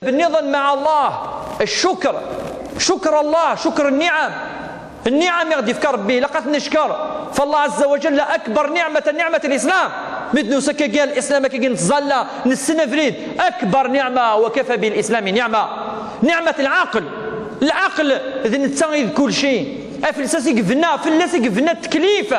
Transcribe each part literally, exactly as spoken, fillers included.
Nniḍen مع الله الشكر. شكر الله، شكر النعم. النعم i ɣ-d-ifka Ṛebbi, ilaq ad t-neckeṛ. فالله عز وجل أكبر نعمة، نعمة الإسلام. Mi d-nusa akkagi, الإسلام akkagi nettẓalla, nessen abrid. أكبر نعمة، وكفى بالإسلام نعمة. نعمة العقل. العقل d netta i d kulci. Af-, fell-as i yebna, fell-as i yebna التكليف.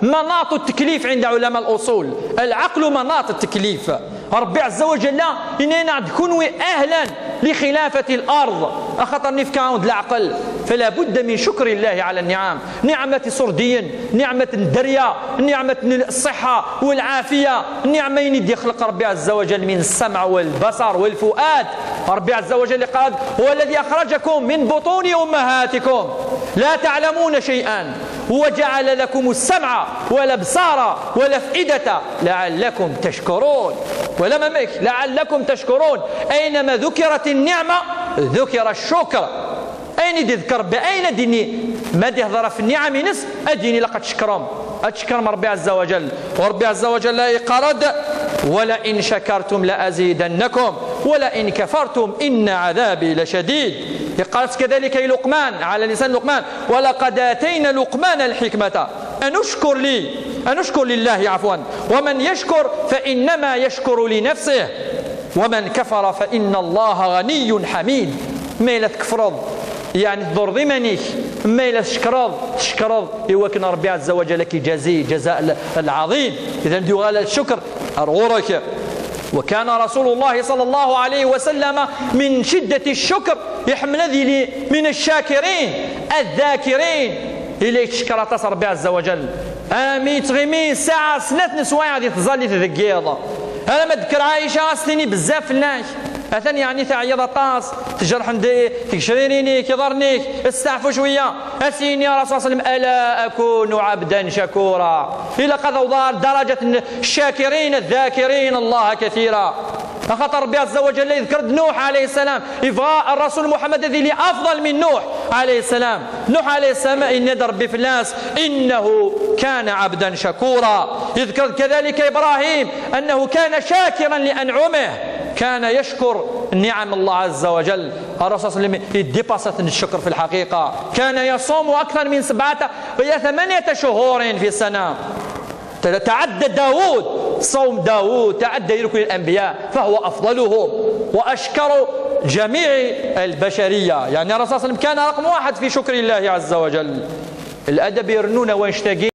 مناط التكليف عند علماء الأصول. العقل مناط التكليف. Ṛebbi عز وجل yenna-aɣ-d: كونوا أهلا لخلافة الأرض. Axaṭer nefka-awen-d leɛqel. فلا بد من شكر الله على النعم. Nneɛma n iṣurdiyen, nneɛma n dderya, nneɛma n ṣṣeḥḥa والعافية, nneɛma-nni i d-ixleq Ṛebbi عز وجل من السمع والبصر والفؤاد. Ṛebbi عز وجل قال: هو الذي أخرجكم من بطون أمهاتكم لا تعلمون شيئا وجعل لكم السمع والأبصار والأفئدة لعلكم تشكرون. Wala amek, لعلكم تشكرون. أينما ذكرت النعمة ذكر الشكر. Ayen i d-iḍker Ṛebbi, ayen ad d-yini, ma d-ihḍer ɣef nniɛam-ines, ad d-yini ilaq ad tcekṛem. Ad tcekṛem Ṛebbi عز وجل. Ṛebbi عز وجل yeqqar-d: ولئن شكرتم لأزيدنكم ولئن كفرتم إن عذابي لشديد. Yeqqar-d كذلك i Luqman, على لسان لقمان: ولقد آتينا لقمان الحكمة أن اشكر لي، أن اشكر لله عفوا، ومن يشكر فإنما يشكر لنفسه ومن كفر فإن الله غني حميد. Ma yella tkefreḍ, yeɛni tḍurreḍ iman-ik, ma yella tcekṛeḍ, tcekṛeḍ i wakken Ṛebbi عز وجل ad k-ijazi الجزاء العظيم. إذن, d-yuɣal الشكر ar ɣur-k. وكان رسول الله صلى الله عليه وسلم من شدة الشكر, iḥemmel ad yili من الشاكرين الذاكرين, yella yettcekker aṭas Ṛebbi عز وجل. Ami yettɣimi ssaɛa, snat n sswayeɛ di tẓallit deg yiḍ. Alamma d-tekker Ɛica, ad s-tini bezzaf fell-ak. Atan yeɛni teɛyiḍ aṭas, tjerḥen-d tgecririn-ik, iḍarren-ik, steɛfu cwiya. Ad s-yini Ṛṛasul صلى الله عليه وسلم: ألا أكون عبدا شكورا؟ Ilaq ad awḍeɣ ɣer daraǧat n الشاكرين الذاكرين الله كثيرا. Axaṭer Ṛebbi عز وجل yeḍker-d Nuḥ عليه السلام, yebɣa Ṛṛasul Muḥemmed ad yili أفضل من نوح عليه السلام. Nuḥ عليه السلام, yenna-d Ṛebbi fell-as: إنه كان عبدا شكورا. Yeḍker-d كذلك إبراهيم أنه كان شاكرا لأنعمه, كان يشكر نعم الله عز وجل. Ṛṛasul صلى الله عليه وسلم, yeddipasat-n ccekr في الحقيقة. كان يصوم أكثر من سبعة إلى ثمانية شهور في السنة. تعدى داود، صوم داود تعدى ركن الأنبياء، فهو أفضلهم وأشكر جميع البشرية. يعني الرسول صلى الله عليه وسلم كان رقم واحد في شكر الله عز وجل. الأدب يرنونا ويشتاقين.